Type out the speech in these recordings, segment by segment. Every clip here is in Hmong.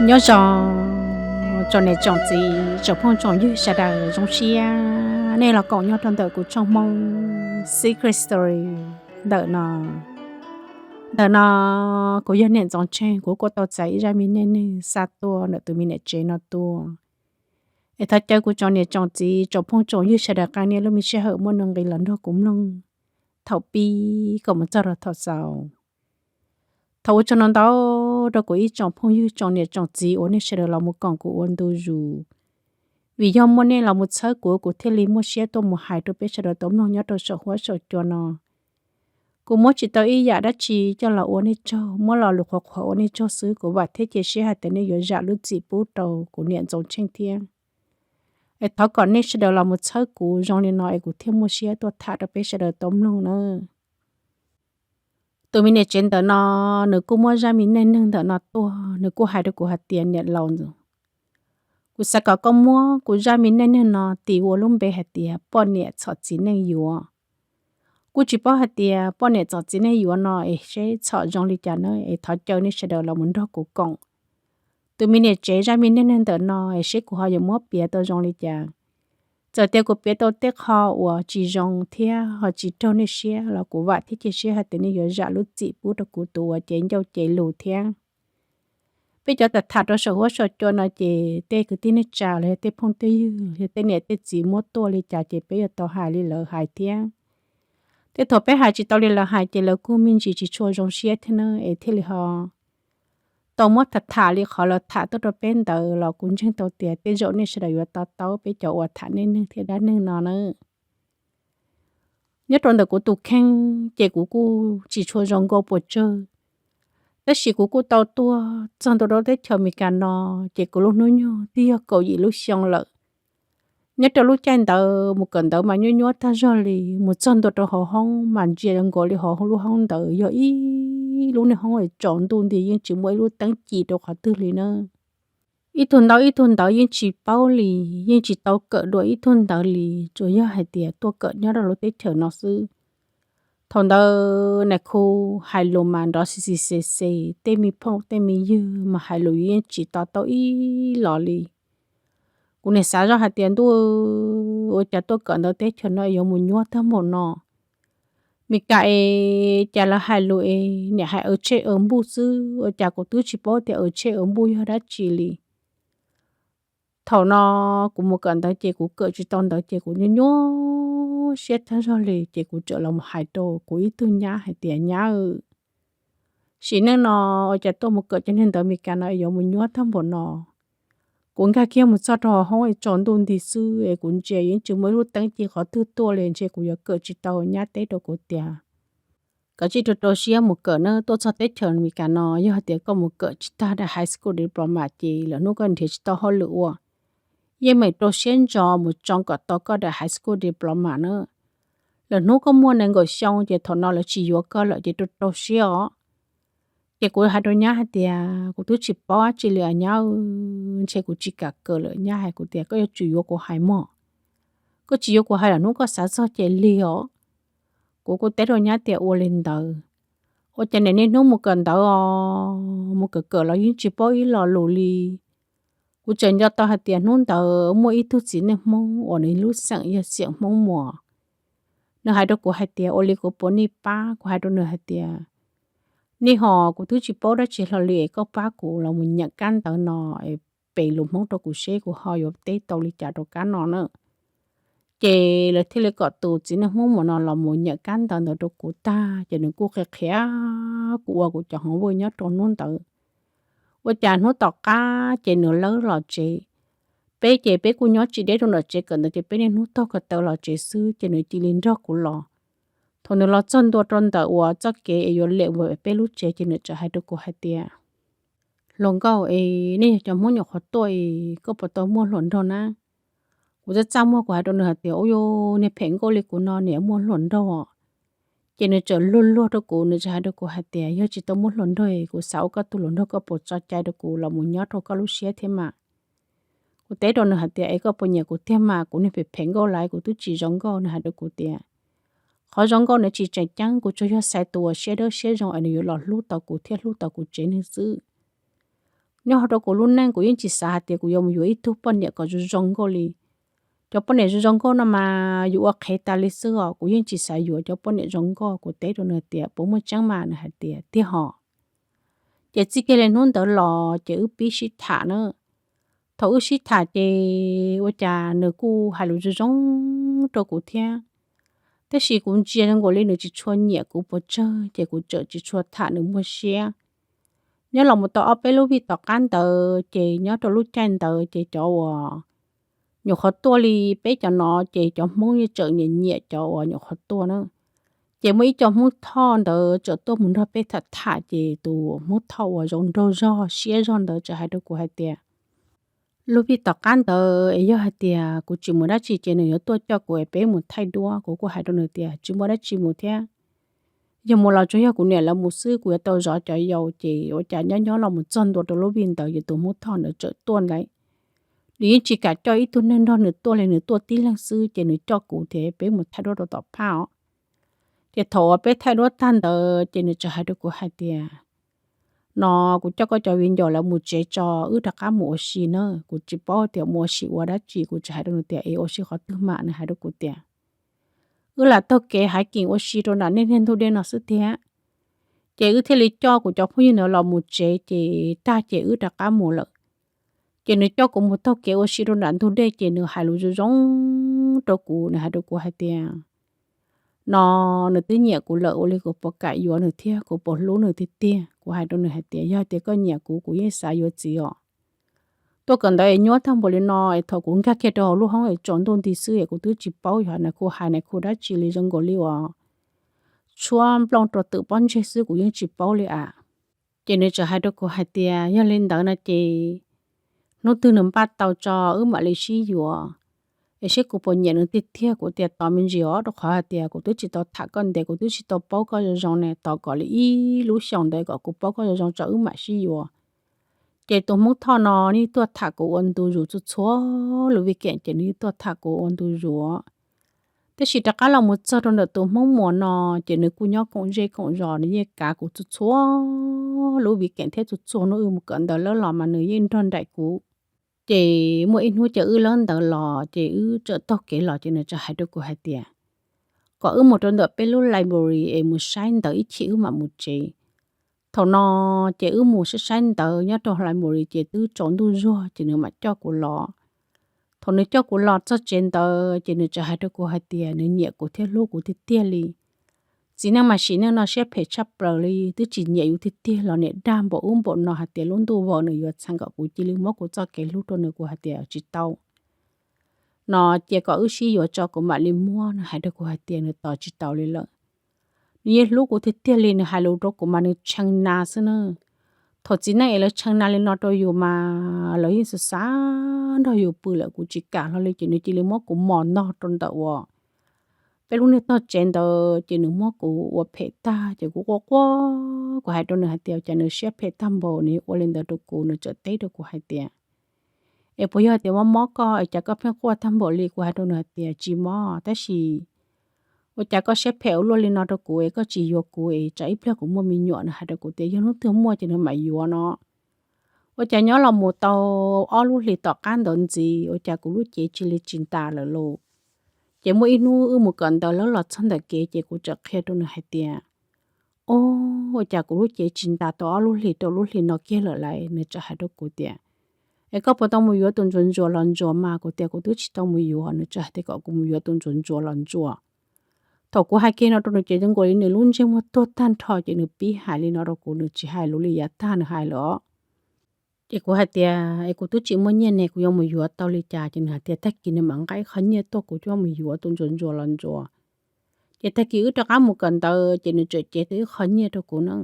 Nyob zoo tsoom niam tsoom txiv tsoom phooj tsoom ywg sawv daws, zoo siab nej los koom nyob rau ntawm kuv tshooj Hmoob Secret Story ntawm no. Ntawm no kuv yog Niam Ntxoov Tsheej, kuv kuj tau txais ib zaj me neej neeg xa tuaj ntawm tus me niam tsev no tuaj. Es thov caw kuv tsoom niam tsoom txiv tsoom phooj tsoom ywg sawv daws qee niaj lub me sij hawm muaj nuj nqis los nrog kuv mloog thaum pib kom mus txog rau thaum xaus. Thov ua tsaug ntau ntau rau kuv ib tsoom phooj ywg tsoom niam tsoom txiv uas nej sawv daws los mus koom kuv ua ntu zus. Vim yog muaj nej los mus txhawb kuv, kuv thiaj li muaj siab tuaj mus hais rau peb sawv daws tau mloog nyob rau saum huab saum cua no. Kuv muab tsis tau ib yam dab tsi coj los ua nej tsaug, muab lo lus qhuav qhuav ua nej tsaug xwb. Kuv vam thiab cia siab hais tias nej yuav zam lub txim pub rau kuv Niam Ntxoov Tsheej thiab. Es thov kom nej sawv daws los mus txhawb kuv zoo li no es kuv thiaj muaj siab tuaj tham rau peb sawv daws tau mloog na. Tus me niam tsev ntawm no, nws kuj muab zaj me neej neeg ntawm no tuaj, nws kuj hais rau kuv hais tias, Niam laus, kuv xav kom koj muab kuv zaj me neej neeg no tis ua lub npe hais tias Poj Niam Txhom Txiv Neej Yuav. Kuj tsis paub hais tias poj niam txhom txiv neej yuav no es seb txhom zoo li cas na, es thov caw nej sawv daws los mus nrog kuv koom tus me niam tsev zaj me neej neeg ntawm no es seb kuv ho yuav muab piav tau zoo li cas. Txawm tias kuv piav tau tej qho uas tsis zoo thiab ho tsis raug nej siab los kuv vam thiab cia siab hais tias nej yuav zam lub txim pub rau kuv tus uas cev ncauj cev lus thiab. Peb cov tham tham rau saum huab saum cua no ces tej kwv tij neej tsa los yog tej phooj tej ywg, yog tej niam tej txiv muab tuaj li cas ces peb yuav tau hais li lawv hais thiab. Tej thaum peb hais tsis tau li lawv hais ces lawv kuj me ntsis tsis tshua zoo siab thiab na, es thiaj li ho tau muab tham tham li qhov lawv tham tuaj rau peb ntawd los kuv ntseeg tau tias tej zaum nej sawv daws yuav to taub peb cov uas tham neej neeg thiab dab neeg no na. Nyob rau ntawm kuv tus kheej ces kuv kuj tsis tshua zoo nkauj puas tsawg, tab sis kuv kuj tau tuaj txog ntua rau teb chaws Amelikas no ces kuv lub hnub nyoog twb yog kaum yim lub xyoo lawm. Nyob rau lub caij ntawd mus kawm ntawv mas nyuaj nyuaj tag zog li, mus txog ntua rau hauv hoob mas ntsia nkaus li hauv lub hoob ntawd yog ib lub niag hoob tsaus ntuj nti, yeej tsis muaj ib lub teeb ci rau qhov twg li na. Ib tug ntaub ib tug ntawv yeej tsis paub li, yeej tsis tau kawm dua ib tug ntawv li, tsuas yog hais tias tuaj kawm nyob rau lub teb chaws no xwb. Thaum ntawd nais khu hais lus mas nrov xis xis xes xes, tej me phooj tej me ywg mas hais lus yeej tsis to taub ib los li. Kuv niam xav zoj hais tias, ntuj, ua cas tuaj kawm ntawv teb chaws no es yuav mus nyuaj tag npaum no. Mes kas es cas lawv hais lus es niam hais aw tshej aw npuj xwb, ua cas kuv twb tsis paub tias aw tshej aw npuj yog dab tsi li. Thaum no kuv mus kawm ntawv ces kuv kawm tsis tau ntawv ces kuv nyuaj nyuaj siab tag zog li, ces kuv txawm los mus hais rau kuv ib tug nyab hais tias, nyab, sim neej no ua cas tuaj mus kawm cov niag ntawv Amelikas no es yuav mus nyuaj tag npaum no. Kuv nkag kiag mus txog rau hauv hoob es tsaus ntuj nti xwb es kuv ntsia yeej tsis muaj ib lub teeb ci qhov twg tuaj li, ntshe kuv yuav kawm tsis tau. Nyab teb rau kuv tias, koj tsij rau rau siab mus kawm nawb, tuaj txog teb chaws Amelikas no yog hais tias koj mus kawm tsis tag daim high school diploma ces lwm hnub koj nrhiav tsis tau hauj lwm ua. Yeej meem rau siab ntso mus tso kom tau koj daim high school diploma na. Lwm hnub koj muaj nees nkaum xyoo ces thaum no lawv tsis yuav koj lawm ces rau rau siab os. Ces kuv hais rau nyab hais tias, kuv twb tsis paub dab tsi li os nyab, ntshe kuv tsis kam kawm lawm. Nyab hais kuv tias, koj yuav tsum yuav kuv hais mog, koj tsis yuav kuv hais lwm hnub koj xav txog ces lig os. Kuv kuj teb rau nyab tias ua li ntawd. Ua cas niaj hnub mus kawm ntawv os, mus kawm kawm los yeej tsis paub ib lo lus li. Kuv tseem nco tau hais tias hnub ntawd muaj ib tug txiv neej Hmoob uas nws lub xeem yog xeem Hmoob Muas. Nws hais rau kuv hais tias, ua li kuv puas nej pab? Kuv hais rau nws hais tias, nej hos, kuv twb tsis paub dab tsi hlo li es koj pab kuv los mus nyeem kab ntawv no es pes lus Hmoob rau kuv seb kuv ho yuav teb tau li cas rau kab no na. Ces lawv thiaj li kom tus txiv neej Hmoob Muas no los mus nyeem kab ntawv ntawd rau kuv tag ces nws kuj qhia qhia kuv ua kuv cov homework nyob rau hnub ntawd. Ua cas hnub tom qab ces nws lawb los tsev. Peb ces peb kuj nyob tsis deb rau nram tsev kawm ntawv ces peb niaj hnub taug ko taw los tsev xwb ces nws cia li nrog kuv los. Thaum nws los txog ntua rau ntawm uas txoj kev es yuav lem mus peb lub tsev ces nws txawm hais rau kuv hais tias, hluas nkauj, es nej yog cov Hmoob nyuam qhuav tuaj es koj puas tau muaj hluas nraug na? Kuv txaj txaj muag kuv hais rau nws hais tias, ub, yog niag phem nkauj li kuv no niam muaj hluas nraug os. Ces nws txawm luag luag rau kuv, nws txawm hais rau kuv hais tias, yog tsis tau muaj hluas nraug es kuv xav ua koj tus hluas nraug, koj puas tso cai rau kuv los mus nyob rau koj lub siab thiab mas? Kuv teb rau nws hais tias, es koj puas nyiam kuv tiag mas, kuv niag phem phem nkauj lawm, kuv twb tsis zoo nkauj. Nws hais rau kuv tias, qhov zoo nkauj nws tsis tseem ceeb, kuv tsuas yog xaiv tus uas siab dawb siab zoo es nws yuav los hlub tau kuv thiab hlub tau kuv tsev neeg xwb. Nyob hauv rau kuv lub neej kuv yeej tsis xav hais tias kuv yuav mus yuav ib tug poj niam kom zoo zoo nkauj li. Cov poj niam zoo zoo nkauj no mas yus ua qhev tas li xwb os, kuv yeej tsis xav yuav cov poj niam zoo nkauj. Kuv teb rau nws tias puas muaj tseeb mas, nws hais tias tiag hos. Ces txij kiag li hnub ntawd los ces wb pib sib tham na. Thaum wb sib tham ces ua cas nws kuj hais lus zoo zoo rau kuv thiab, tab sis kuv ntsia zoo nkaus li nws tsis tshua nyiam kuv pes tsawg ces kuv txawm tsis tshua tham nws muaj siab. Nyob los mus tau ob peb lub vij tom qab ntawd ces nyob rau lub caij ntawd ces cov uas nyuam qhuav tuaj li peb cov no ces cov Hmoob yeej tseem nyiam nyiam cov uas nyuam qhuav tuaj na. Ces muaj ib co Hmoob Thoj ntawd txawm tuaj mus nrog peb tham tham ces tus Hmoob Thoj uas zoo nraug zog siab zog ntawd txawm hais rau kuv hais tias, lub vij tom qab ntawd es yog hais tias kuv tsis mus dab tsi ces nws yuav tuaj coj kuv es peb mus thaij duab. Kuv kuj hais rau nws tias tsis muaj dab tsi mus thiab, yog mus los tsuas yog kuv niam lawv mus xwb, kuv yuav tau zov cov yau. Ces ua cas nyob nyob los mus txog ntua rau lub vij ntawd ces tus Hmoob Thoj ntawd txawm tuaj ntag. Nws yeej tsis kam coj ib tug neeg nrog nws tuaj li, nws tuaj tib leeg xwb ces nws coj kuv thiab peb mus thaij duab rau tom phab os. Ces thaum uas peb thaij duab tag ntawd ces nws txawm hais rau kuv hais tias, no kuv coj koj cov viv ncaus lawv mus tsev tso, wb rov qab mus ua si na. Kuv tsis paub tias mus ua si ua dab tsi, kuv txawm hais rau nws tias es ua si qhov twg mas, nws hais rau kuv tias wb lam taug kev haiv keem ua si rau nram nej niag ntug dej no xwb tiag. Ces wb thiaj li coj kuv cov phooj ywg ntawd los mus tsev ces tag ces wb rov qab mus lawm. Ces nws coj kuv mus taug kev ua si rau nram ntug dej ces nws hais lus zoo zoo rau kuv, nws hais rau kuv hais tias, no nws twb nyiam kuv lawm, ua li kuv puas kam yuav nws thiab, kuv puas hlub nws tiag tiag. Kuv hais rau nws hais tias yog tias koj nyiam kuv, kuv yeej xav yuav txiv os. Tuaj kawm ntawv es nyuaj tag npaum li no es thaum kuv nkag kiag rau hauv lub hoob es tsaus ntuj nti xwb es kuv twb tsis paub yog nais khu hais nais khu dab tsi li, zoo nkaus li uas tshuab nplooj rau twm pob ntseg xwb, kuv yeej tsis paub li as. Ces nws txawm hais rau kuv hais tias yog li ntawd no ces hnub twg nws npaj tau tso wb mam li sib yuav, es seb kuv puas nyiam nws tiag tiag. Kuv tias tos me ntsis os, rau qhov hais tias kuv twb tsis tau tham koj ntev, kuv twb tsis tau paub koj zoo zoo ne, tos kom li ib lub xyoos ntawd kom kuv paub koj zoo zoo tso wb mam sib yuav. Ces tus Hmoob Thoj no nws tuaj tham kuv ua ntu zus txhua txhua lub weekend, ces nws tuaj tham kuv ua ntu zus. Tab sis rov qab los mus txog rau ntawm tus Hmoob Muas no, ces nws kuj nyob koom zej koom zos, nws yeej kav kuv txhua txhua lub weekend thiab txhua txhua hnub wb mus kawm ntawv lawm los mas nws yeej nrog nraim kuv. Ces muaj ib hnub ces wb lawb ntawv los ces wb txawm taug kev los ces nws txawm hais rau kuv hais tias kom wb mus rau ntawm peb lub library es mus saib ntawv ib chim wb mam mus tsev. Thaum no ces wb mus saib saib ntawv nyob rau library ces twb tsaus ntuj zuag ces nws mam coj kuv los. Thaum nws coj kuv los txog tsev ntawd ces nws txawm hais rau kuv hais tias nws nyiam kuv thiab hlub kuv tiag tiag li. Txiv neej mas sim neej no siab phem tshaj plaws li, twb tsis nyiam yus tiag tiag los niam dag npaum ub npaum no hais tias lub ntuj vau nws yuav txheem kom kuv cia li muab kuv txoj kev hlub rau nws. Kuv hais tias tsis tau, no cia kom wb sib yuav tso kuv mam li muab. Nws hais rau kuv hais tias nws tos tsis taus li lawm, nws yeej hlub kuv tiag tiag li, nws hais lus rau kuv mas nws tshee nas xwb na. Thaum txiv neej es lawv tshee nas li no rau yus mas lawv yeej xav xav nrog yus pw lawm, kuv tsis kam hlo li ces nws cia li muab kuv mos nog rau ntawm uas peb lub niag tog tsev ntawd ces nws muab kuv ua phem tag ces kuv quaj quaj, kuv hais rau nws hais tias cas nws siab phem tag npaum, nws ua li ntawd rau kuv. Nws txawm teb rau kuv hais tias es puas yog tias mob mob koj es cas koj pheej quaj tag npaum li? Kuv hais rau nws hais tias tsis mob, tab sis ua cas koj siab phem ua luaj li no rau kuv es koj tsis yuav kuv es tsam ib pliag kuv muaj me nyuam? Nws hais rau kuv tias yog hnub twg muaj ces nws mam yuav no. Ua cas nyob los mus tau ob lub hlis tom qab ntawd ntxiv ua cas kuv lub cev cia li tsis ntas lawm lauj. Ces muaj ib hnub wb mus kawm ntawv lawm los txog ntawm kev ces kuv txawm qhia rau nws hais tias o, ua cas kuv lub cev tsis ntas tau ob lub hlis rau lub hlis no kiag lawm lauj? Nws txawm hais rau kuv tias es koj puas tau mus yuav tus ntsuas ntsuas los ntsuas mas? Kuv tias kuv twb tsis tau mus yuav. Nws txawm hais tias kom kuv mus yuav tus ntsuas ntsuas los ntsuas. Thaum kuv hais kiag no rau nws ces zoo nkaus li nws lub ntsej muag tuag tag nrho ces nws pib hais li no rau kuv, nws tsis hais lus li yav tag nws hais lawm os. Ces kuv hais tias es kuv twb tsis muaj nyiaj ne, kuv yuav mus yuav tau li cas? Ces nws hais tias tag kis nws mam nqa ib qho nyiaj tuaj kuv coj mus yuav tus ntsuas ntsuas los ntsuas. Ces tag kis wb rov qab mus kawm ntawv ces nws txawm cev tau ib qho nyiaj rau kuv na.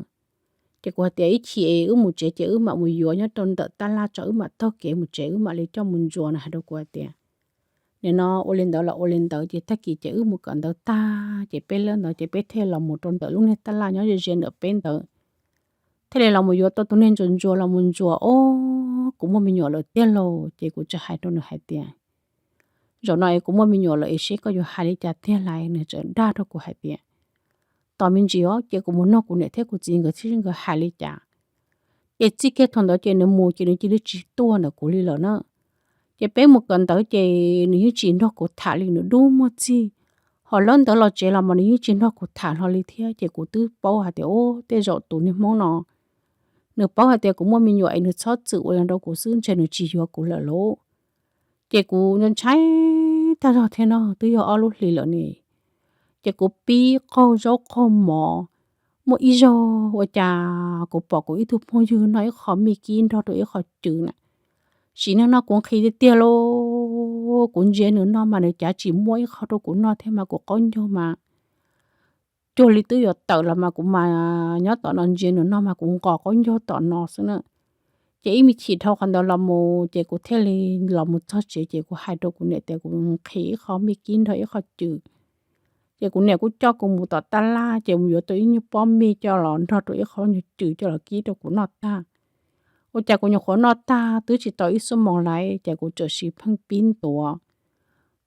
Ces kuv hais tias ib chim es wb mus tsev ces wb mam mus yuav nyob rau ntawm tab laj tso, wb mam taug kev mus tsev wb mam li coj mus ntsuas. Nws hais rau kuv hais tias nim no ua li ntawd los ua li ntawd. Ces tag kis ces wb mus kawm ntawv tag ces peb lawb ntawd ces peb thiaj los mus rau ntawm lub niag tab laj nyob ze ze ntawm peb ntawd, thiaj li los mus yuav tau tus niag ntsuas ntsuas los mus ntsuas. O, kuv muaj me nyuam lawm tiag lauj. Ces kuv txawm hais rau nws hais tias zaum no es kuv muaj me nyuam lawm es seb koj yuav hais li cas tiag lauj? Nws txawm dag rau kuv hais tias tos me ntsis os, cia kuv mus nug kuv niam thiab kuv txiv nkawd thiab seb nkawd hais li cas. Ces txij kiag thaum ntawd ces nws mus ces nws cia li tsis tuaj ntawm kuv li lawm na. Ces peb mus kawm ntawv ces nws yeej tsis nrog kuv tham li, nws dub muag txig. Ho lawv ntawd los tsev los mas nws yeej tsis nrog kuv tham hlo li thiab. Ces kuv twb paub hais tias, ub, tej zaum tus niag Hmoob no nws paub hais tias kuv muaj me nyuam es nws txhob txwm ua li no rau kuv xwb, ntshe nws tsis yuav kuv lawm lauj. Ces kuv ntshai tag zog thiab no, twb yog ob lub hlis lawm ne. Ces kuv pib qaug zaub qaug mov, muaj ib zaug ua cas kuv pom kuv ib tug phooj ywg noj ib qho mij kib nrog rau ib qho cws na. Sim neej no kuv nqhis tiag tiag lauj, kuv ntsia nws noj mas nws cav tsis muab ib qho rau kuv noj thiab mas kuv qaub ncaug mas cuag li twb yuav tawm los mas kuv mas nyob tom no ntsia nws noj mas kuv nqos qaub ncaug tom no xwb na. Ces ib me chim dhau qhov ntawd los mus ces kuv thiaj li los mus txog tsev ces kuv hais rau kuv niam tias kuv nqhis ib qho mij kib nrog ib qho cws. Ces kuv niam kuj coj kuv mus tom taj laj ces mus yuav tau ib nyuag pob mij coj los nrog rau ib qho nyuag cws coj los kib rau kuv noj tag. Ua cas kuv nyuam qhuav noj tag twb tsis tau ib xuab moos lawm ces kuv txawm sis pheej pib ntuav.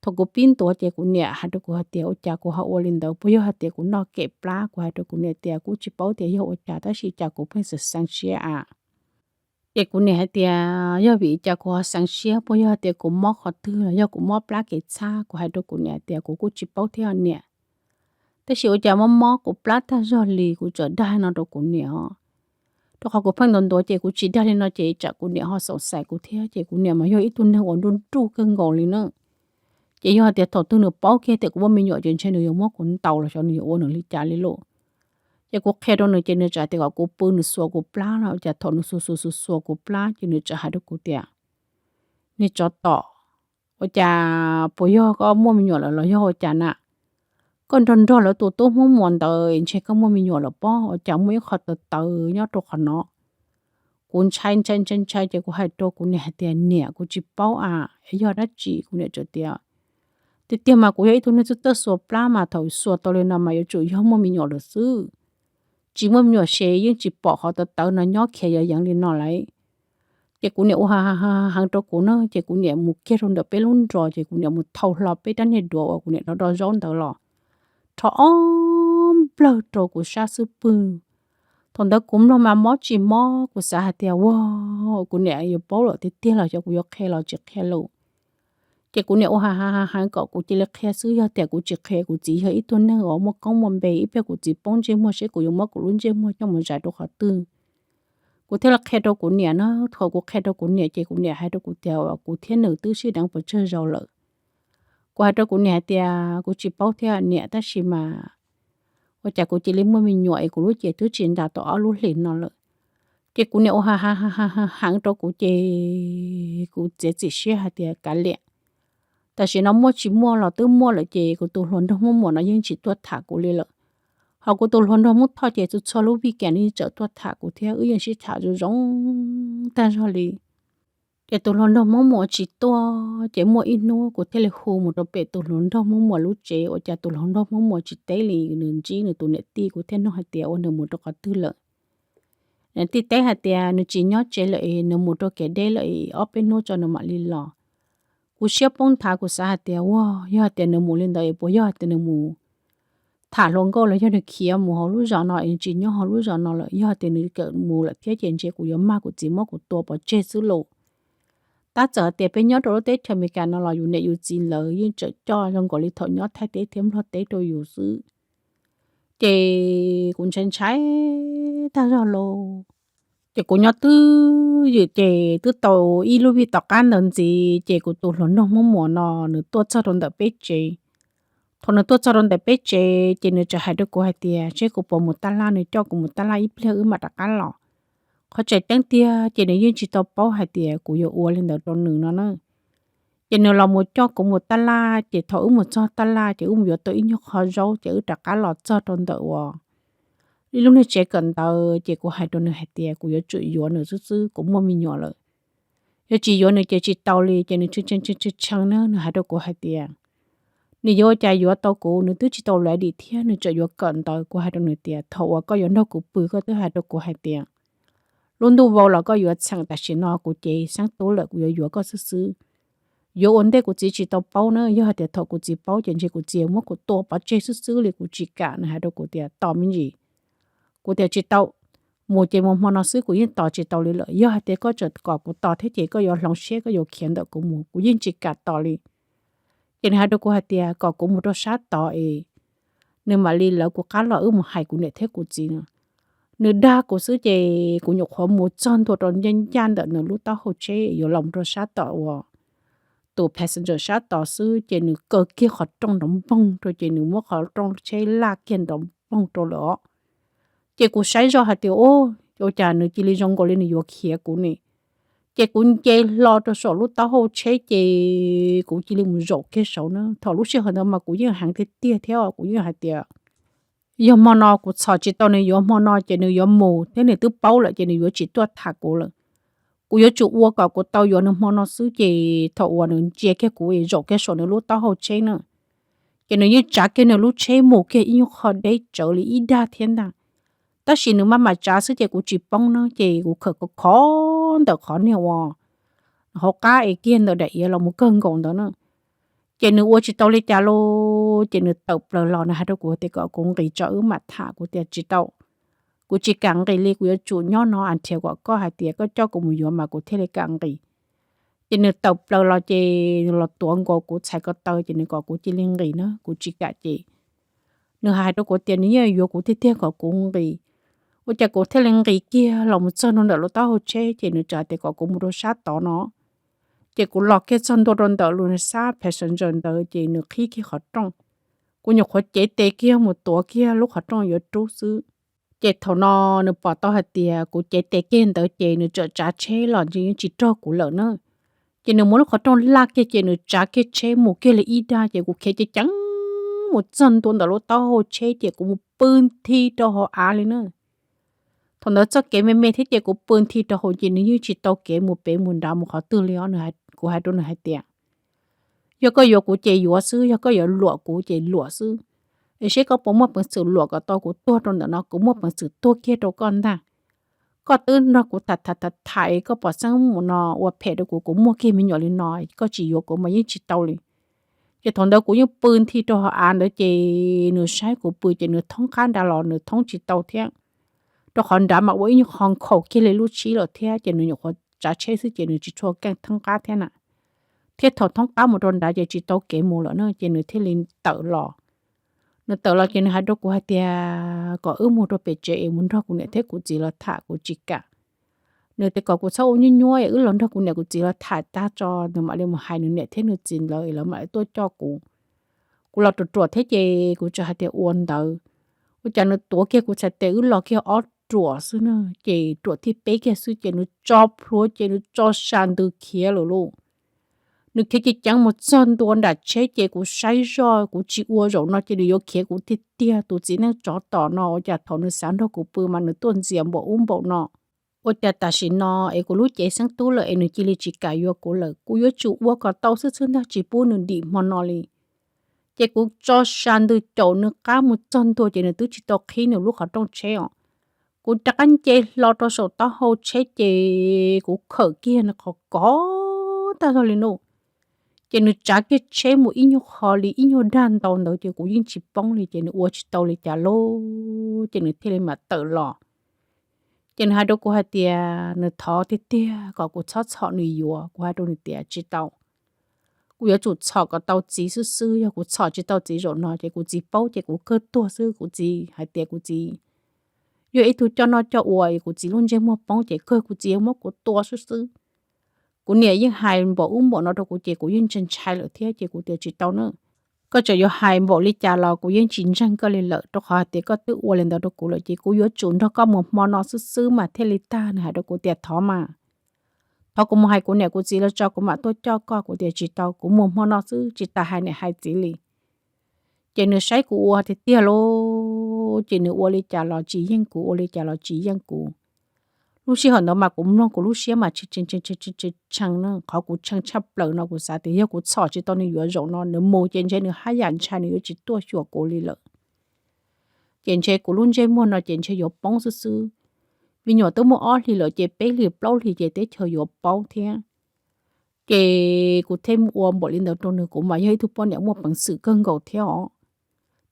Thaum kuv pib ntuav ces kuv niam hais rau kuv hais tias, ua cas kuv ho ua li ntawd, puas yog hais tias kuv noj kem plab? Kuv hais rau kuv niam tias, kuv tsis paub tias yog ua cas tab sis cas kuv pheej xav xeev siab a. Ces kuv niam hais tias, yog vim cas kuv ho xeev siab, puas yog hais tias kuv mob qhov twg los yog kuv mob plab kev txhab? Kuv hais rau kuv niam tias, kuv kuj tsis paub thiab niam. Tab sis ua cas mob mob kuv plab tag zog li, kuv txawm dag no rau kuv niam os. Rau qhov kuv pheej ntuav ntuav ces kuv tsis dag li no ces tsam kuv niam ho xoom xaim kuv thiab. Ces kuv niam mas yog ib tug neeg uas nruj nruj kawg nkaus li na. Ces yog hais tias thaum twg nws paub kiag tias kuv muaj me nyuam ces ntshe nws yuav muab kuv ntaus los xyov nws yuav ua nws li cas li lauj. Ces kuv qhia rau nws ces nws txawm hais tias kom kuv pw nws xuas kuv plab no. Ua cas thaum nws xuas xuas xuas xuas kuv plab ces nws txawm hais rau kuv tias, niag tsov tom, ua cas puas yog koj muaj me nyuam lawm los yog ua cas na? Koj nrog nrog lawv tus tub Hmoob Muas ntawd ntshe koj muaj me nyuam lawm pob, ua cas muaj ib qho tawv tawv nyob rau qhov no? Kuv ntshai ntshai ntshai ntshai ces kuv hais rau kuv niam hais tias, niam, kuv tsis paub a, yog dab tsi? Kuv niam txawm tias, tiag tiag mas kuv yog ib tug neeg txawj txawj xuas plab mas thaum xuas tau li no mas yuav tsum yog muaj me nyuam lawm xwb. Tsis muaj me nyuam ces yeej tsis pom qhov tawv tawv no nyob khiav yov yeev li no lauj. Ces kuv niam ua heev rau kuv na, ces kuv niam mus kiag rau ntawm peb lub nrog ces kuv niam mus thau hlo peb rab niag duav uas kuv niam rho do zaub ntawd los rho ob nplawg rau kuv sab xub pwg. Thaum ntawd kuv mloog mas mob tsis mob, kuv xav hais tias, ua, kuv niam yuav paub lawm tiag tiag los xyov kuv yuav qhia los tsis qhia lawm. Ces kuv niam ua heev heev kom kuv cia li qhia xwb, yog tias kuv tsis qhia kuv txiv yog ib tug neeg uas muaj koob muaj npe, ib pliag kuv txiv poob ntsej muag seb kuv yuav muab kuv lub ntsej muag coj mus zais rau qhov twg. Kuv thiaj li qhia rau kuv niam na, thaum kuv qhia rau kuv niam ces kuv niam hais rau kuv tias, kuv thiab nws twb sib deev puas tsawg zaus lawm. Kuv hais rau kuv niam hais tias, kuv tsis paub thiab niam, tab sis mas ua cas kuv cia li muaj me nyuam es kuv lub cev twb tsis ntas tau ob lub hlis no lawm. Ces kuv niam ua heev heev rau kuv ces kuv txiav txim siab hais tias kav liam, tam sim no muaj tsis muaj los twb muaj lawm ces kuv tus hluas nraug Hmoob Muas no yeej tsis tuaj tham kuv li lawm. Ho kuv tus hluas nraug Hmoob Thoj ces txhua txhua lub vij kas nws yeej txawm tuaj tham kuv thiab wb yeej sib tham zoo zoo tag zog li. Ces tus hluas nraug Hmoob Muas tsis tuaj ces muaj ib hnub kuv thiaj li hu mus rau pem tus hluas nraug Hmoob Muas lub tsev, ua cas tus hluas nraug Hmoob Muas tsis teb li, nws ntsib nws tus niam tij, kuv thiaj nug hais tias ua nws mus rau qhov twg lawm. Niam tij teb hais tias nws tsis nyob tsev lawm es nws mus rau kev deb lawm es ob peb hnub tso nws mam li los. Kuv siab poob nthav, kuv xav hais tias ua, yog hais tias nws mus li ntawd es puas yog hais tias nws mus tham hluas nkauj los yog nws khiav mus hauv lub zos no es nws tsis nyob hauv lub zos no lawm, yog hais tias nws kawm mus lawm thiab ces ntshe kuv yuav mag kuv txiv muab kuv tua pov tseg xwb lauj. Tab txawm hais tias peb nyob rau lub teb chaws Amelikas no los yus niam yus txiv lawv yeej tseem coj zoo nkaus li thaum nyob Thaib teb thiab Nplog teb rau yus xwb. Ces kuv ntshai ntshai tag zog lauj. Ces kuv nyob twj ywm ces twb tau ib lub vij tom qab ntawd ntxiv ces kuv tus hluas nraug Hmoob Muas no nws tuaj txog rau ntawm peb tsev. Thaum nws tuaj txog rau ntawm peb tsev ces nws txawm hais rau kuv hais tias seb kuv puas mus taj laj, nws coj kuv mus taj laj ib pliag wb mam rov qab los. Qhov tseem ceeb tiag ces nws yeej tsis tau paub hais tias kuv yuav ua li ntawd rau nws no na. Ces nws los mus coj kuv mus taj laj, ces thaum wb mus txog taj laj ces wb mus yuav tau ib nyuag qho zaub ces wb rov qab los txog rau ntawm uas ib lub niag tsev kawm ntawv ces kuv hais rau nws hais tias kuv yuav tsum yuav nws xwb xwb, kuv muaj me nyuam lawm. Yuav tsis yuav nws ces tsis tau li. Ces nws tshee tshee tshee na, nws hais rau kuv hais tias nws yuav ua cas yuav tau kuv, nws twb tsis tau laiv dim thiab nws tseem yuav kawm ntawv. Kuv hais rau nws tias thaum uas koj yuav nrog kuv pw koj twb hais rau kuv hais tias lub ntuj vau los koj yuav txheem, tam sim no kuv ces xeeb tub lawm kuv yuav yuav koj xwb xwb. Yuav ua ntej kuv txiv tsis tau paub na, yog hais tias thaum kuv txiv paub ces ntshe kuv txiv muab kuv tua pov tseg xwb xwb li, kuv tsis kam. Nws hais rau kuv tias tos me ntsis. Kuv tias tsis tau, mus ces mus hmo no xwb, kuv yeej tos tsis tau li lawm. Yog hais tias koj tseem kom kuv tos thiab ces koj yuav hloov siab, koj yuav khiav ntawm kuv mus, kuv yeej tsis kam tos li. Ces nws hais rau kuv hais tias kom kuv mus rau sab tod es nws mam li lawv kuv qab los wb mus hais kuv niam thiab kuv txiv no. Nws dag kuv xwb ces kuv nyuam qhuav mus txog ntua rau ncaj ncaj ntawm nws lub taub hau tsheb yuav los rau sab tod uas tus passenger sab tod xwb ces nws kaw kiag qhov rooj nrov npoog rau ces nws muab qhov rooj tsheb laj kiag nrov npoog rau lawm os. Ces kuv saib zoj hais tias, ua cas nws cia li zoo nkaus li nws yuav khiav kuv ne. Ces kuv nce hlo rau saum lub taub hau tsheb ces kuv cia li mus zaum kiag saud na. Thaum lub sij hawm ntawd mas kuv yeej heev tiag tiag thiab kuv yeej hais tias yog hmo no kuv txhom tsis tau nws yuav hmo no ces nws yuav mus thiab nws twb paub lawm ces nws yuav tsis tuaj tham kuv lawm. Kuv yuav tsum ua kom kuv tau yuav nws hmo no xwb ces thaum uas nws ntsia kiag kuv zaum kiag saum nws lub taub hau tsheb na, ces nws yeej tsav kiag nws lub tsheb mus kiag ib nyuag qho deb tsawv li ib dag thiab ntag. Tab sis nws maj mam tsav xwb ces kuv tsis poob na ces kuv khawm khov khov ntawm qhov niag uas hauv qab es kiag ntawm daim iav los mus kawg nkaus ntawd na. Ces nws ua tsis tau li cas lauj, ces nws tawm plaws los nws hais rau kuv tias kom kuv nqis tso wb mam tham. Kuv tias tsis tau, kuv tsis kam nqis li, kuv yuav tsum nyob no as thias kom koj hais tias koj coj kuv mus yuav mas kuv thiaj li kam nqis. Ces nws tawm plaws los ces nws los tuav nkaus kuv txhais ko taw ces nws kom kuv cia li nqis na, kuv tsis kam ces nws hais rau kuv tias nws yeej yuav kuv tiag tiag kom kuv nqis. Ua cas kuv thiaj li nqis kiag los mus txog ntua ntawm lub taub hau tsheb ces nws txawm hais tias kom kuv mus rau sab tod no. Ces kuv los kiag txog ntua rau ntawm lub sab passenger ntawd ces nws qhib kiag qhov rooj. Kuv nyuam qhuav cev tes kiag mus tuav kiag lub qhov rooj yuav rub xwb. Ces thaum no nws pom tau hais tias kuv cev tes kiag ntawd ces nws txawm tsav tsheb los nws yeej tsis raug kuv lawm na. Ces nws muab lub qhov rooj laj kiag ces nws tsav kiag tsheb mus kiag li ib dag ces kuv khiav ceev ceev mus txog ntua ntawm lub taub hau tsheb ces kuv mus pw nthi rau hauv av li na. Thaum ntawd txoj kev me me thiab ces kuv pw nthi rau hauv ces nws yeej tsis tau kev mus pem mus nrad mus qhov twg li os. Kuv hais rau nws hais tias yog koj yuav kuv ces yuav xwb, yog koj yuav luam kuv ces luam xwb. Es seb koj puas muaj peev xwm luam kom tau kuv tuag rau ntawm no, kuv muaj peev xwm tuag kiag rau koj ntag. Koj twb nrog kuv tham tham tham tham es koj pom xeeb mus no ua phem rau kuv, kuv muaj kiag me nyuam li no, koj tsis yuav kuv mas yeej tsis tau li. Ces thaum ntawd kuv yeej pw nthi rau hauv av ntawd ces nws saib kuv pw ces nws thoob qab nrad los nws thoob tsis tau thiab, rau qhov nrad mas ua ib nyuag qho nkhaus kiag li lub tshib lawm thiab ces nws nyuam qhuav tsav tsheb xwb ces nws tsis tshua keej thoob qab thiab na. Thiab thaum thoob qab mus rau nrad ces tsis tau kev mus lawm na ces nws thiaj li tawm los. Nws tawm los ces nws hais rau kuv hais tias kom wb mus rau pem tsev es mus nrog kuv niam thiab kuv txiv los tham, kuv tsis kam. Nws tias kom kuv txhob ua nyuaj nyuaj es wb los nrog kuv niam kuv txiv los tham tag tso nws mam li mus hais nws niam thiab nws txiv ntawd es lawv mam li tuaj coj kuv. Kuv los ruam ruam thiab ces kuv txawm hais tias ua ntawd. Ua cas nws tuav kiag kuv txhais tes wb los kiag ob ruam xwb na, ces ruam thib peb kiag xwb ces nws tso plhuav ces nws tso sa ntws khiav lawm lauj. Nws khiav ceev ceev mus txog ntua nram tsheb ces kuv saib zoj kuv tsis ua zaum no ces nws yuav khiav kuv tiag tiag. Tus txiv neej tsov tom no ua cas thaum nws xav nrog kuv pw mas nws tuaj ntxias npaum ub npaum no. Ua cas tam sim no es kuv lub cev xeeb tub lawm es nws cia li tsis kam yuav kuv lawm. Kuv yuav tsum ua kom tau xwb xwb ntag tsis pub nws dim hmo no li. Ces kuv tso sa ntws caum nws qab mus txog ntua ces nws twb tsis tau qhib nws lub qhov rooj tsheb os. Kuv rov qab nce hlo rau saum taub hau tsheb ces kuv khawm kiag nws qhov kov tag zog li no. Ces nws tsav kiag tsheb mus ib nyuag qho li ib nyuag dag ntau ntawd ces kuv yeej tsis poob li ces nws ua tsis tau li cas lauj ces nws thiaj li mam tawm los. Ces nws hais rau kuv hais tias nws thov tiag tiag kom kuv txhob txhom nws yuav. Kuv hais rau nws tias tsis tau, kuv yuav tsum txhom kom tau txiv xwb xwb, yog kuv txhom tsis tau txiv zaum no ces kuv txiv paub ces kuv kawg tuag xwb. Kuv txiv hais tias kuv txiv yog ib tug coj noj coj ua es kuv txiv lub ntsej muag poob ces kawg kuv txiv yuav muab kuv tua xwb xwb. Kuv niam yeej hais npaum ub npaum no rau kuv ces kuv yeej ntshai ntshai lawm thiab ces kuv tias tsis tau na. Koj tseem yuav hais npaum li cas los kuv yeej tsis ntseeg koj li lawm, rau qhov hais tias koj twb ua li ntawd rau kuv lawm ces kuv yuav tsum nrog koj mus hmo no xwb xwb mas thiaj li tag. Nws hais rau kuv tias thov mas, thov kuv mus hais kuv niam kuv txiv los tso kuv mam tuaj coj koj. Kuv tias tsis tau, kuv mus hmo no xwb tsis tas hais niam hais txiv li. Ces nws saib kuv ua tiag tiag lauj, ces nws ua li cas los tsis yeej kuv, ua li cas los tsis yeej kuv. Lub sij hawm ntawd mas kuv mloog kuv lub siab mas tshee tshee na, qhov kuv tshee tshaj plaws no kuv xav tias yog kuv txhom tsis tau nws yuav zaum no nws mus ces ntshe nws haj yam ntshai nws yuav tsis tuaj xyuas kuv li lawm. Ces ntshe kuv lub ntsej muag no ces ntshe yuav poob xwb xwb. Me nyuam twb muaj ob hlis lawm ces peb hlis plaub hlis ces teb chaws yuav paub thiab. Ces kuv thiaj ua npaum li ntawd rau nws, kuv mas yog ib tug poj niam muaj peev xwm kawg nkaus thiab os.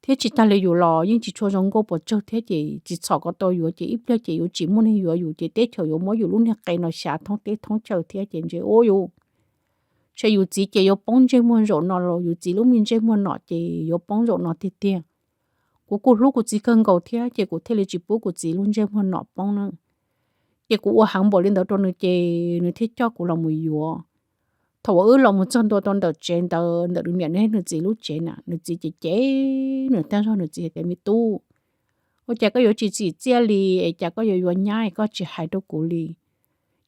Thiab tsis tas li yus los yeej tsis tshua zoo nkauj pes tsawg thiab, ces tsis txhom kom tau yuav ces ib pliag ces yuav tsis muaj neeg yuav yus ces teb chaws yuav muab yus lub niag qe no xyav thoob teb thoob chaw thiab ces ntshe ua yus ntshe yus txiv ces yuav poob ntsej muag zaum no los yus txiv lub me ntsej muag no ces yuav poob zaum no tiag tiag. Kuv kuj hlub kuv txiv kawg nkaus thiab ces kuv thiaj li tsis pub kuv txiv lub ntsej muag no poob na. Ces kuv ua heev npaum li ntawd rau nws ces nws thiaj coj kuv los mus yuav. Thaum uas wb los mus txog ntua rau ntawm tsev ntawd, ntawm nws niam nws txiv lub tsev na, nws txiv ces cem nws tag zog, nws txiv hais tias, Me tub, ua cas koj yuav tsis txim txiaj li es cas koj yuav yuav nyab es koj tsis hais rau kuv li?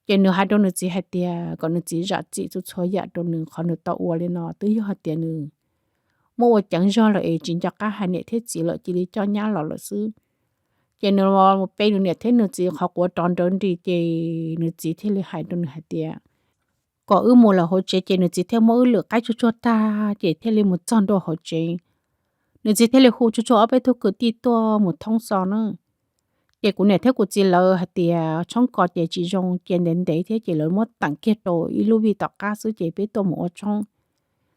Ces nws hais rau nws txiv hais tias kom nws txiv zam txim txhua txhua yam rau nws, qhov nws tau ua li no twb yog hais tias nws muab ua ceev zog lawm es tsis nco qab hais niam thiab txiv lawm cia li coj nyab los lawm xwb. Ces nws mus pe nws niam thiab nws txiv qhov quav rov nrawv nris ces nws txiv thiaj li hais rau nws hais tias kom wb mus lawm hauv tsev, ces nws txiv thiaj muab wb lwm qaib tsuag tsuag tag ces thiaj li mus txog ntua hauv tsev. Nws txiv thiaj li hu tsuag tsuag ob peb tug kwv tij tuaj mus thoob xo na. Ces kuv niam thiab kuv txiv lawv hais tias tshoob kos ces tsis zoo, ces ntev ntev thiab ces lawv muab teem kiag rau ib lub vij tom qab xwb ces peb tuaj mus ua tshoob.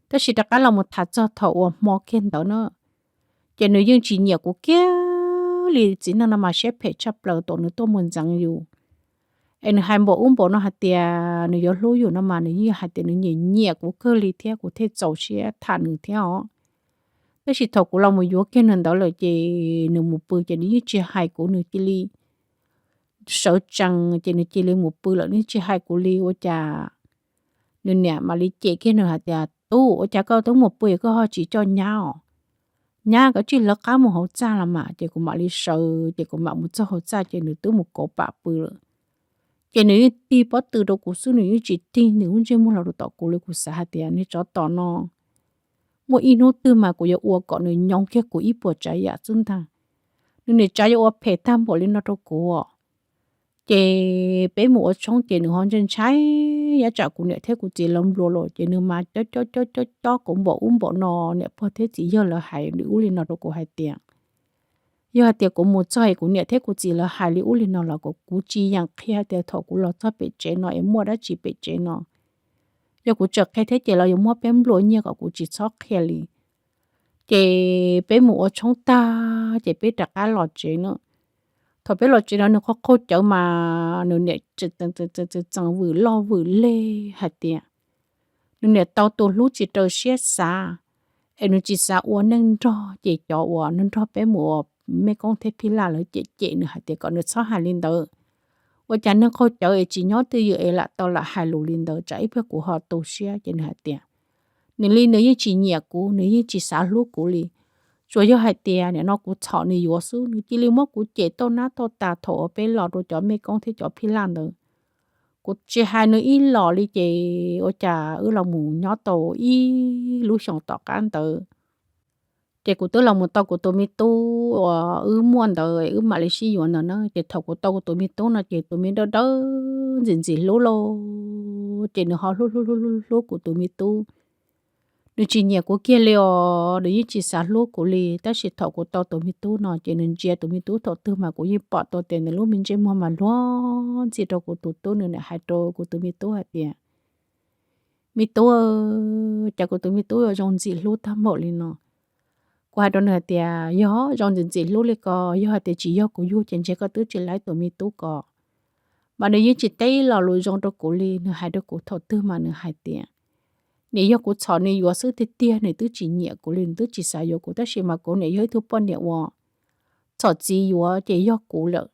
Tab sis rov qab los mus tham txog thaum uas hmo kiag ntawd na, ces nws yeej tsis nyiam kuv kiag li. Txiv neej no mas siab phem tshaj plaws, thaum nws tuaj mus ntxeev yus es nws hais npaum ub npaum no hais tias nws yuav hlub yus no mas nws yeej hais tias nws nyiam nyiam kuv kawg li thiab kuv thiaj txaus siab tham nws thiab os. Tab sis thaum kuv los mus yuav kiag nws ntawd lawm ces nws mus pw ces nws yeej tsis hais kuv, nws cia li sawv tsees ces nws cia li mus pw lawm, nws tsis hais kuv li. Ua cas nws niam mam li cem kiag nws hais tias, Tub, ua cas koj twb mus pw es koj ho tsis coj nyab os? Nyab koj tsij lawv qab mus hauv txaj los mas. Ces kuv mam li sawv ces kuv mam mus txog hauv txaj ces nws twb mus kauv pam pw lawm. Ces nws yeej tig pob tw rau kuv xwb, nws yeej tsis tig nws lub ntsej muag los rau tom kuv li. Kuv xav hais tias niag tsov tom no muaj ib hnub twg mas kuv yuav ua kom nws nyoos kiag kuv ib puas tsav yam xwb ntag. Nws niam tsav yuav ua phem tag npaum li no rau kuv. Ces peb mus ua tshoob ces nws ho ntshai ntshai, yav tsam kuv niam thiab kuv txiv lawv nplua los ces nws mas cob cob cob cob cob kuv npaum ub npaum no, niam pog thiab txiv yawg lawv hais li ub li no rau kuv hais tias yog hais tias kuv mus txog es kuv niam thiab kuv txiv lawv hais li ub li no los kuv tsis yeem qhia tias thaum kuv los txog pem tsev no es muaj dab tsi pem tsev no. Yog kuv tseem qhia thiab ces lawv yuav muab peb nplua nyiaj kom kuv tsis txhob qhia li. Ces peb mus ua tshoob tag ces peb rov qab los tsev na. Thaum peb los tsev no nws qaug qaug cawv mas nws niam tseem vwm loj vwm leg hais tias nws niam tau tus hlub tsis raws siab xav, es nws tsis xav ua neej nrog, ces cov uas nrog peb mus ua mej koob thiab phij laj lawv cem cem nws hais tias kom nws txhob hais li ntawd. Ua cas neeg qaug cawv es tsis nyob twj ywm es lam tau lam hais lus li ntawd, tsam ib pliag kuv ho tu siab. Ces nws hais tias nws li nws yeej tsis nyiam kuv, nws yeej tsis xav hlub kuv li. Tsuas yog hais tias nim no kuv txhom nws yuav xwb, nws cia li muab kuv cem tauj nab tauj tas thaum uas peb los rau cov mej koob thiab cov phij laj ntawd. Kuv tsis hais nws ib los li ces ua cas wb los mus nyob tau ib lub xyoos tom qab ntawd, ces kuv twb los mus tau kuv tus me tub uas wb muaj ntawd wb mam li sib yuav ntawd na. Ces thaum kuv tau kuv tus me tub no ces tus me dawb dawb ntxim ntxim hlub lauj, ces nws ho hlub hlub hlub hlub hlub kuv tus me tub. Nws tsis nyiam kuv kiag li os, nws yeej tsis xav hlub kuv li. Tab sis thaum kuv tau tus me tub no ces nws ntsia tus me tub thaum twg mas kuv yeej pom tau tias nws lub me ntsej muag mas luag ntxhi rau kuv tus tub. Nws niam hais rau kuv tus me tub hais tias, Me tub, cas kuv tus me tub yuav zoo ntxim hlub tag npaum li no? Kuv hais rau nws hais tias, Yog zoo ntxim ntxim hlub li ko, yog hais tias tsis yog kuv yug ces ntshe koj twb tsis laib tus me tub ko. Mas nws yeej tsis teb ib lo lus zoo rau kuv li. Nws hais rau kuv thaum twg mas nws hais tias, Nim yog kuv txhom nws yuav xwb tiag tiag, nws twb tsis nyiam kuv li, nws twb tsis xav yuav kuv, tab sis mas kuv nim yog ib tug poj niam uas txhom txiv yuav ces yog kuv lawm.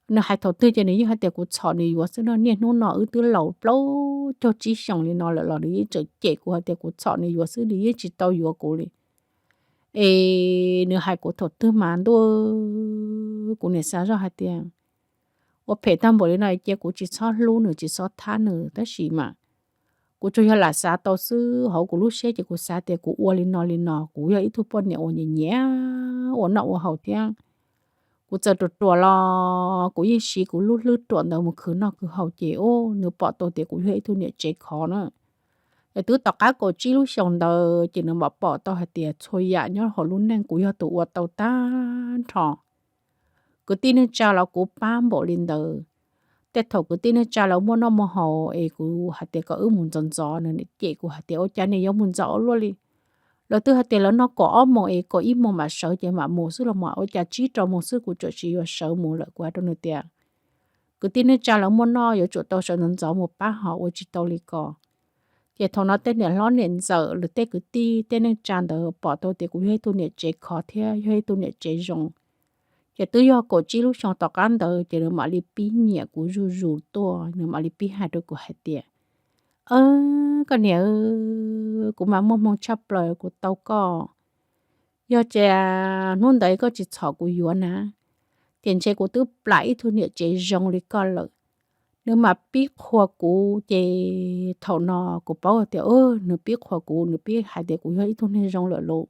Nws hais thaum twg ces nws yeej hais tias kuv txhom nws yuav xwb no. Niaj hnub no wb twb laus plaub caug tsib xyoos li no lawm los nws yeej tseem cem kuv hais tias kuv txhom nws yuav xwb, nws yeej tsis tau yuav kuv li. Es nws hais kuv thaum twg mas ntuj, kuv niam xav zoj hais tias ua phem tag npaum li no cia kuv tsis txhob hlub nws tsis txhob thab nws, tab sis mas kuv tsuas yog lam xav tau xwb. Hauv kuv lub siab ces kuv xav tias kuv ua li no li no kuv yog ib tug poj niam uas nyiam nyiam ua noj ua haus thiab. Kuv txawm ruam ruam los kuv yeej siv kuv lub hlwb ruam ntawd mus khwv noj khwv haus ces nws pom tau tias kuv yog ib tug niam tsev khov na. Es twb tom qab kaum tsib lub xyoos ntawd ces nws mam pom tau hais tias txhua yam nyob hauv lub neej kuv yog tus ua tau tag nrho. Kwv tij neej tsa los kuv pab npaum li ntawd. Tej thaum kwv tij neej tsa lawv muaj noj muaj haus es kuv hais tias kom wb mus ntxov ntxov, nws cem kuv hais tias ua cas nws yuav mus ntxov ua luaj li. Lawv twb hais tias lawv noj kaum ob moos es kaum ib moos mam sawv ces mam mus xwb los mas, ua cas tsib rau moos xwb kuv txawm tsis yuav sawv mus lawm. Kuv hais rau nws tias, kwv tij neej tsa lawv muaj noj, yuav tsum tau sawv ntxov ntxov mus pab, ho ua tsis tau li ko. Ces thaum no tej niam hlob niam ntxawm, lawv tej kwv tij tej neej tsa ntawd pom tau tias kuv yog ib tug niam tsev khov thiab yog ib tug niam tsev zoo, ces twb yog kaum tsib lub xyoo tom qab ntawd ces nws mam li pib nyiam kuv zuj zus tuaj, nws mam li pib hais rau kuv hais tias, koj niam, kuv mas muaj hmoo tshaj plaws kuv tau koj. Yog tias hnub ntawd koj tsis txhom kuv yuav na, ces ntshe kuv twb plam ib tug niam tsev zoo li koj lawm. Nws mam pib qhuas kuv, ces thaum no kuv paub tias nws pib qhuas kuv, nws pib hais tias kuv yog ib tug neeg zoo lawm lauj.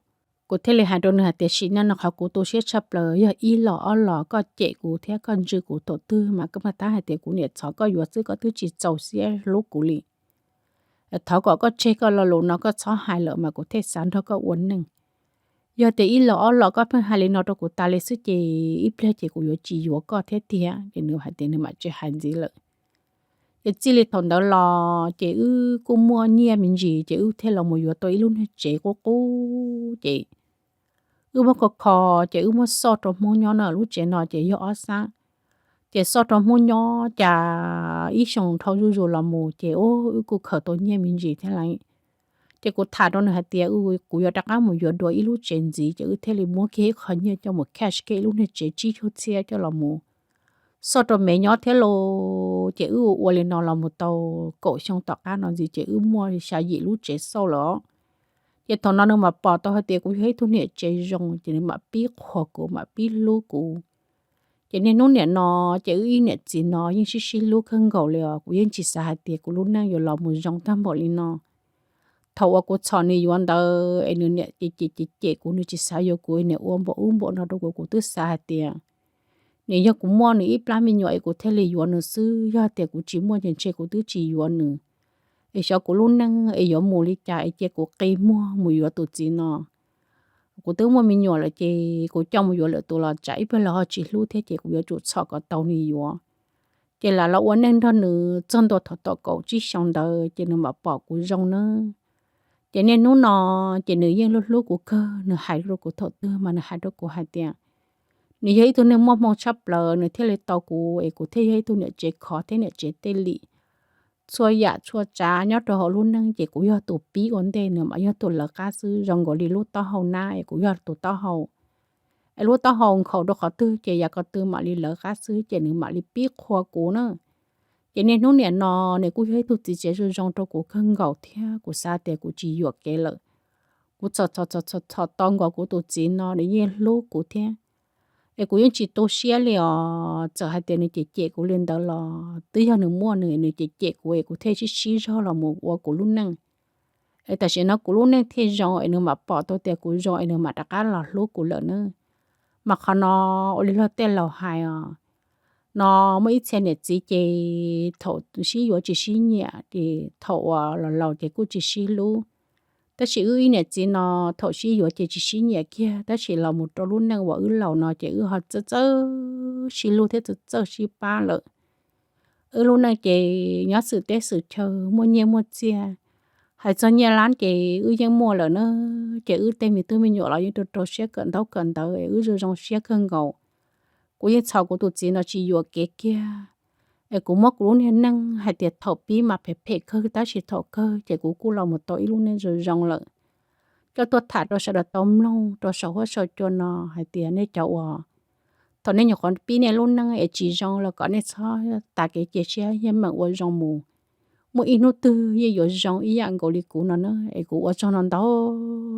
Kuv thiaj li hais rau nws hais tias, sim neej no qhov kuv tu siab tshaj plaws yog ib los ob los koj cem kuv thiab koj ntswj kuv thaum twg mas koj mam tab hais tias kuv niam txhom koj yuav xwb, koj twb tsis txaus siab hlub kuv li. Thov kom koj tseg koj lo lus no, koj txhob hais lawm mas kuv thiaj xav nrog koj ua neej. Yog tias ib los ob los koj pheej hais li no rau kuv tas li xwb ces ib pliag ces kuv yuav tsis yuav koj thiab tiag. Ces nws hais tias nws mam tsis hais ntxiv lawm. Ces txij li thaum ntawd los ces wb kuj muaj nyiaj me ntsis ces wb thiaj los mus yuav tau ib lub niag tsev qub qub ces wb muab kho kho, ces wb muab xoj rau Hmoob nyob na. Lub tsev no ces yog ob xab, ces xoj rau Hmoob nyob, cas ib xyoo dhau zuj zus los mus ces wb kuj khaws tau nyiaj me ntsis thiab lawm. Ces kuv tham rau nws hais tias kuv yuav rov qab mus yuav dua ib lub tsev ntxiv, ces wb thiaj li muab kiag ib qho nyiaj coj mus cash kiag ib lub niag tsev tsib caug txhiab coj los mus xoj rau me nyob thiab lauj. Ces wb ua ua li no los mus tau kaum xyoo tom qab no ntxiv ces wb muaj xya yim lub tsev xauj lawm. Ces thaum no nws mam pom tau hais tias kuv yog ib tug niam tsev zoo, ces nws mam pib qhuas kuv, mam pib hlub kuv. Ces niaj hnub nim no ces wb ib niam txiv no yeej sib sib hlub kawg nkaus li os. Kuv yeej tsis xav hais tias kuv lub neej yuav los mus zoo tag npaum li no. Thaum uas kuv txhom nws yuav ntawd es nws niam cem cem cem kuv, nws tsis xav yuav kuv, nws ua npaum ub npaum no rau kuv, kuv twb xav hais tias nws yog kuv muaj nws ib plab me nyuam es kuv thiaj li yuav nws xwb, yog tias kuv tsis muaj ces ntshe kuv twb tsis yuav nws. Es xyov kuv lub neej es yuav mus li cas es cia kuv qi muag mus yuav tus txiv no. Kuv twb muaj me nyuam lawm ces kuv coj mus yuav lwm tus los tsam ib pliag lawv ho tsis hlub thiab ces kuv yuav tsum txhom kom tau nws yuav. Ces lam los ua neej nrog nws txog ntua thaum tom kaum tsib xyoo ntawd ces nws mam pom kuv zoo na. Ces niaj hnub no ces nws yeej hlub hlub kuv kawg, nws hais rau kuv thaum twg mas nws hais rau kuv hais tias nws yog ib tug neeg muaj hmoo tshaj plaws nws thiaj li tau kuv, es kuv thiaj yog ib tug niam tsev khov thiab niam tsev tej lim. Txhua yam txhua tsav nyob rau hauv lub neej ces kuv yog tus pib ua ntej, nws mam yog tus lawv qab xwb, zoo nkaus li lub taub hau nab es kuv yog tus taub hau. Es lub taub hau nkhaus rau qhov twg ces yav qhov twg mam li lawv qab xwb, ces nws mam li pib qhuas kuv na. Ces niaj hnub nim no nws kuj yog ib tug txiv tsev zoo zoo rau kuv kawg nkaus thiab, kuv xav tias kuv tsis yuam kev lawm. Kuv txhom txhom txhom txhom tau nkaus kuv tus txiv no, nws yeej hlub kuv thiab. Es kuv yeej tsis tu siab li os, txawm hais tias nws cem cem kuv li ntawd los twb yog nws muaj nws, nws cem cem kuv es kuv thiaj sib sib zog los mus ua kuv lub neej. Es tam sim no kuv lub neej thiaj zoo es nws mam pom tau tias kuv zoo es nws mam rov qab los hlub kuv lawm na. Mas qhov no ua li luag tej laus hais os, no muaj ib txhia niam txiv ces thaum sib yuav tsis sib nyiam ces thaum uas los laus ces kuj tsis sib hlub. Tab sis wb ib niam txiv no thaum sib yuav ces tsis sib nyiam kiag, tab sis los mus rau lub neej uas wb laus no ces wb ho txawj txawj sib hlub thiab txawj txawj sib pab lawm. Wb lub neej ces nyob xwm teb xwm chaw, muaj nyiaj muaj txiaj. Hais txog nyiaj lab ces wb yeej muaj lawm na, ces wb tej me tub me nyuam los yeej rau rau siab kawm ntaub kawm ntawv es wb zoo zoo siab kawg nkaus. Kuv yeej txhom kuv tus txiv no tsis yuam kev kiag, es kuv muab kuv lub niag neej hais tias thaum pib mas phem phem kawg tab sis thaum kawg ces kuv kuj los mus tau ib lub neej zoo zoo lawm. Coj tuaj tham rau sawv daws tau mloog rau saum huab saum cua no hais tias nej cov uas thaum nej nyuam qhuav pib nej lub neej es tsis zoo los kom nej txhob tas kev cia siab, yeej meem ua zoo mus. Muaj ib hnub twg yeej yuav zoo ib yam nkaus li kuv no na. Es kuv ua tsaug no ntau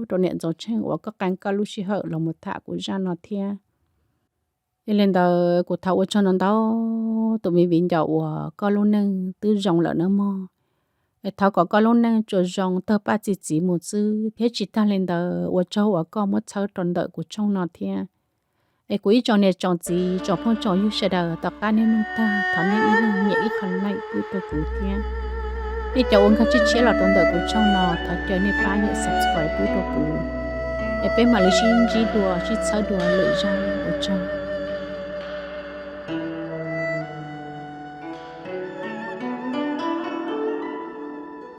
rau niam Ntxoov Tsheej uas koj qee koj lub sij hawm los mus tham kuv zaj no thiab. Yog li ntawd kuv thov ua tsaug no ntau tus me viv ncaus uas koj lub neej twb zoo lawm nawb mog. Es thov kom koj lub neej tsuas zoo tawg paj txi txiv mus xwb thiab tsis tag li ntawd ua tsaug uas koj muab txhawb rau ntawm kuv tshooj no thiab. Es kuv ib tsoom niam tsoom txiv tsoom phooj tsoom ywg sawv daws, tom qab nej mloog tag thov nej ib leeg nias ib qho like pub rau kuv thiab. Nej cov uas nkag tshiab tshiab los rau ntawm kuv tshooj no thov caw nej pab nias subscribe pub rau kuv, es peb mam li sib ntsib dua sib txhawb dua lwm zaj. Ua tsaug.